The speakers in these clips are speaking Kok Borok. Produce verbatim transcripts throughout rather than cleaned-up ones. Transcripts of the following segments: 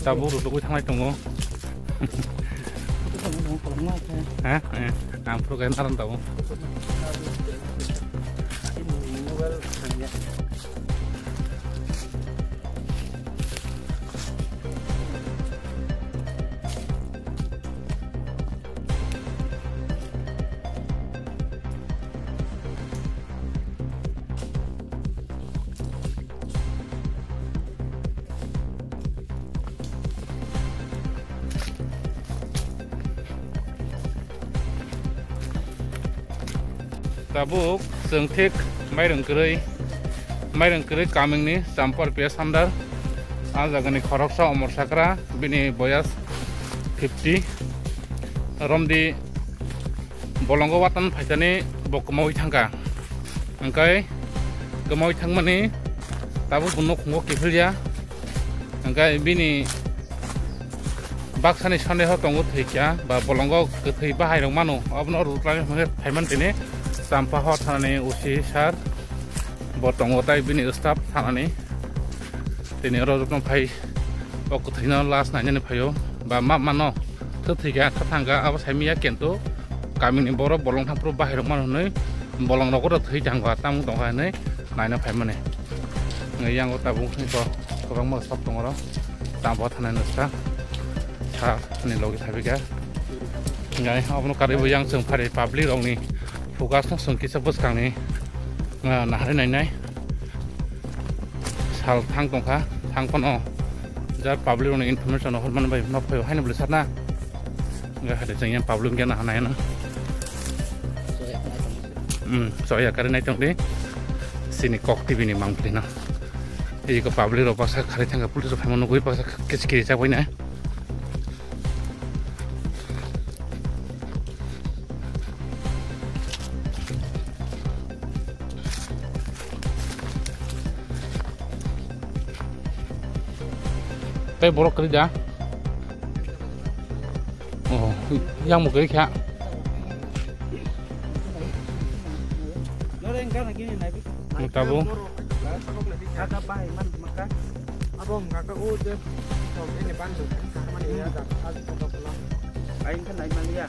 Tabuk rutugwi thanglai tongo. He, he. Ang phuru khe naran tabuk. Tabuk chwng thik mairung kwrwi, mairung kwrwi kamingni Champar P S under. A jagani khoroksa Omor Sakra, bini boyas fifty. Romdi bolongo watan phaisani bo kwmawi thangkha. Hwnkhe kwmawi thangmani tabuk bo nukhungo kiphilya. Hwnkhe bini baksani sandeho tongo thwikya ba bolongo kwthwi bahairok mano, abono rwkhlai hwnkhe phaiman tini Champaha thanani O C sir bo tongo, tai bini staff thanani tini oro jotono phai o kwthwino last nainani phaio ba ma mano. Thwk thwikha, thwk thangkha, abo saimanya, kintu kamini borok bolong thangphuru bahai rok mano hinwi bolong rogo thwi thangkha, tamung tongkha hinwi naina phaimani. Yang o tabuk hinwi kwbangma stop tongo oro, tamo thanai nwkha, sa ni logi thabikha. Ngai abono karwi bo yang chwng phari public rokni focus no chwng kisa bwskangni, ah, naharwi nainai. Sal thang tongkha, thang phano jar public rokno information no hormani bai ma phaio haino bwlwi sarna. Ga hade chengya public gana hanai na. Hmm, soya kari nai tong di. Sini Kok T V ni mang pli na. Iko public rok baksa khari thangkha, police rok phaima nugui baksa kichkiri chak bai na. Tei borok kwrwi da? Oh, yang bo kwrwi kha. Tabuk. Abo hwnka khe o je tok bini bando kha mani ya da, a tok la. Ai wngkha nai maliya.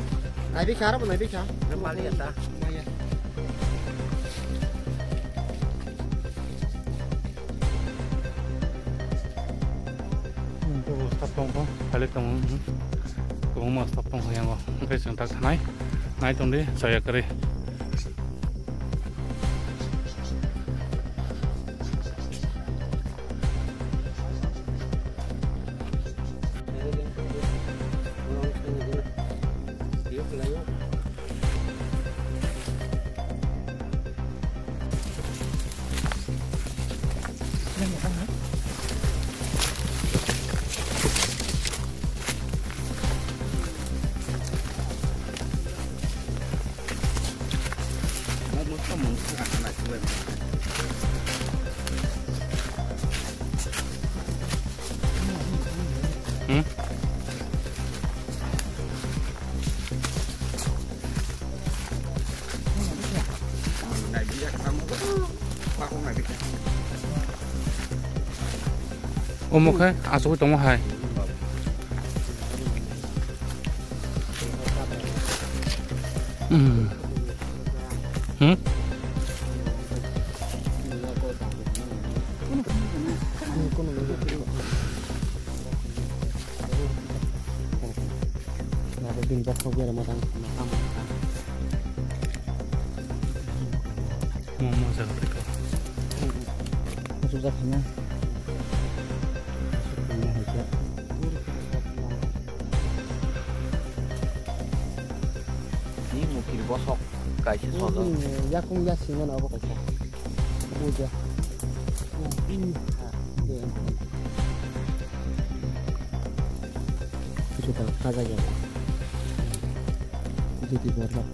Nai bikha, aro bo nai bikha. Nai maliya ta. Maya. Hmm, tabuk stop tong kho, khali tong, hmm. Kwbangma stop tong kho yango. Hwnkhe chwng tak thanai, nai tong di, chaya kwrwi. Hmm? Omo khe achugwi tongma hai. Hmm. Hmm? Abo bini bokhorok berama tang, tang, tang. Mo, mo jaga tei ko. Asuk jak khaina. Asuk khaina hai khe. Ni mukir bosok kaisa sojak. Yakung ya singmano abo kaisa. Uja. Itu tak kaza ya. Itu di luar.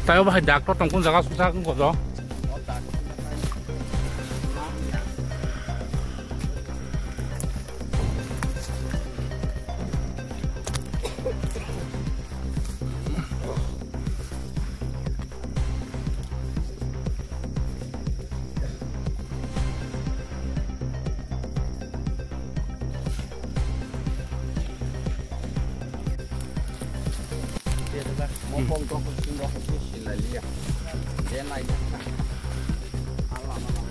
Tayo bahai doctor tong kun jaga sujak wng kodo. Mopong kok sing rok sila liya. Dia naik. Allah Allah.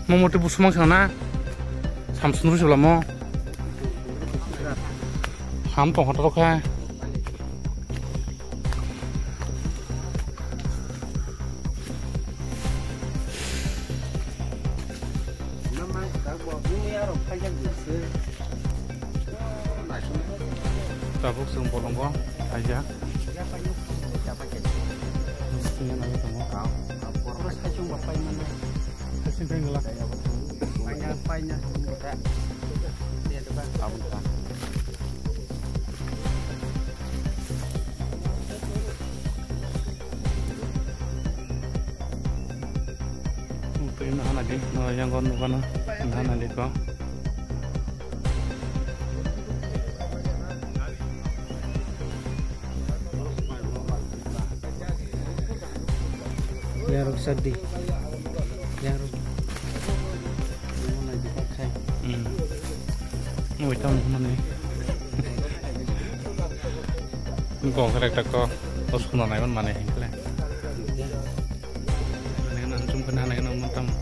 Mo mote busumang sana na. Samsung ru sebla mo. Ham tong hotor kha. Tabuk chwng bolongo kaijak. Sini nangwi tongo. Sini khe ngelak. Paina, paina. Tabuk ta. Twi no hana di, no yang gon nukano, hana di ko. Yarok sadi. Yarok. Hmm. Oi, tamo mani. Gong khe ekta ko, o sukno naiman mani hinkle. Nang jum khe nang nang tamo.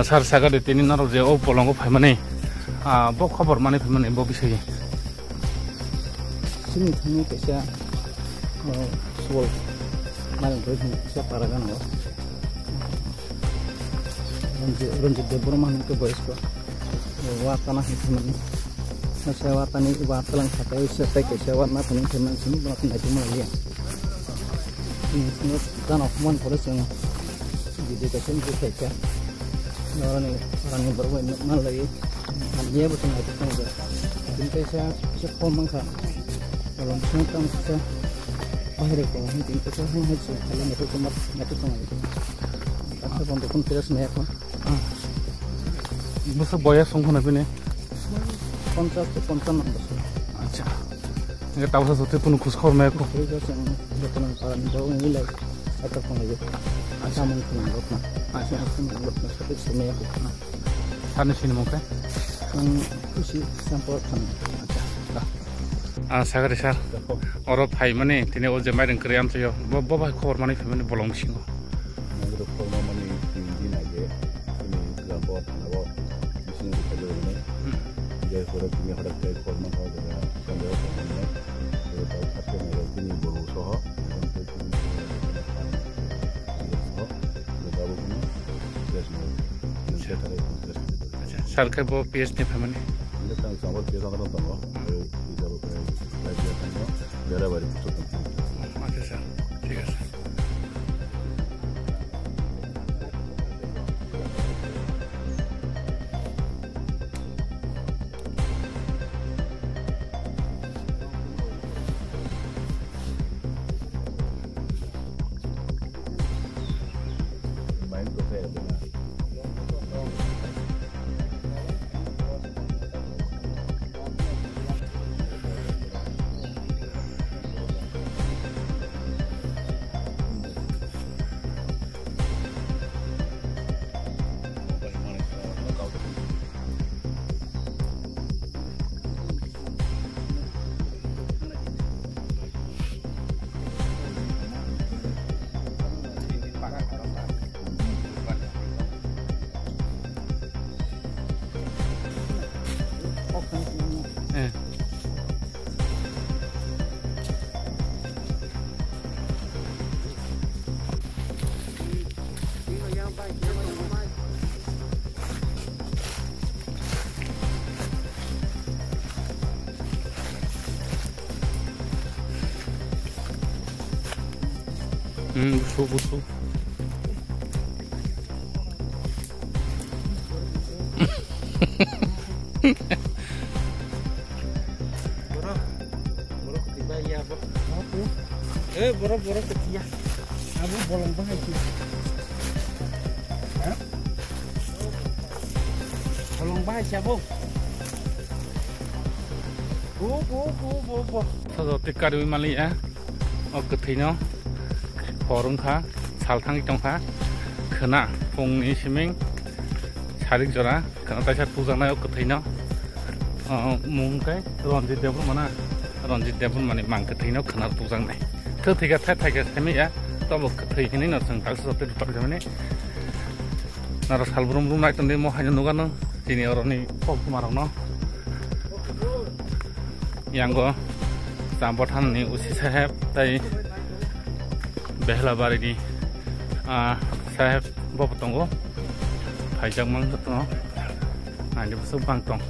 Sir, sagadi tini norok je o bolongo phaimani, ah, bo khobor mani phaimani bo bisai. Chini thani kaisa, ah, suwal mani bwrwi thani kaisa para gana o. Ranjit, Ranjit Debbarma hinwi khe boyes ko. Watana hinwi thangmani. Masa watani, watalang sakai se tei kaisa watna thani thangmani sini bono naitugma liya. Ini sini gana human pore chwng video kaisa nukjak khaikha. Norani, norani borok bai nukna lai. Hamya bo chwng naitug tongo. Tini kaisa, kaisa khom mankha. Bolong sini tamo kaisa bahai rok tongo. Tini kaisa hai hai se khala naitug tongma, naitug tongo. Kaisa bondo kun pira se naiya kho. Bwswk boyes wng phano bini? Ponchas tei ponchanno bosor. Acha. Hingke tabuksa jotoi phano khus khobor maya kho. Khus khobor se ang jotono parani borok wngwi lai. Acha. Samung samung rokno. Acha. Samung samung rokno sathai se maya kho. Sani sini mungkhe? Ang kusi sampor thani. Acha. Ah, sagari sir. Oro phaimani tini o je mairung kwrwi amchaio. Bo, bo bai khobor mani phaimani bolong bisingo. Nangkhe khorma mani tin din age, chini Grambor thana o bising rwkha jorani. Hmm. Je hora tini hora khe khorma kha jaga Sunday o khorma mani. Je tau khatte nai tini boru soho, je tau khatte nai soho, je tau khatte nai soho, je tau khatte nai soho. Acha. Sir khe bo P S ni phaimani? Nde tang samor P S ang tongo. Ai, ijabo khe, lai dia tang no, dera bari kuchuk tang. Acha, sir. Hmm, busu, busu. Borok, borok ketiba ya, bo. Apa? Eh, borok, borok ketiya. Abo bolong bahai si. Ha? Bolong bahai si abo. Bo, bo, bo, bo, bo. Sodo tikari mali ya. O kwthwino hor wngkha, sal thangwi tongkha, khwna phungni siming sarik jora khwna taisa tujaknai o kwthwino. O mung khe Ranjit Debbarma na, Ranjit Debbarmani mang kwthwino khwna tujaknai. Thwi thwikha thai thaikha saimanya, tobo kwthwi hinwi no chwng taksa joto rwpar khamani. Naro sal brum brum nai tongdi mo haino nukano chini oroni kokma rokno. Yango Chambothani O C saheb tai Behlabarini, ah, saheb bo tongo. Phaijak mang jotono. Naidi bwswk bang tong.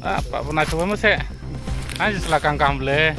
Ah, pa, pa, naithok mo se. Ai, jisla kang kam le.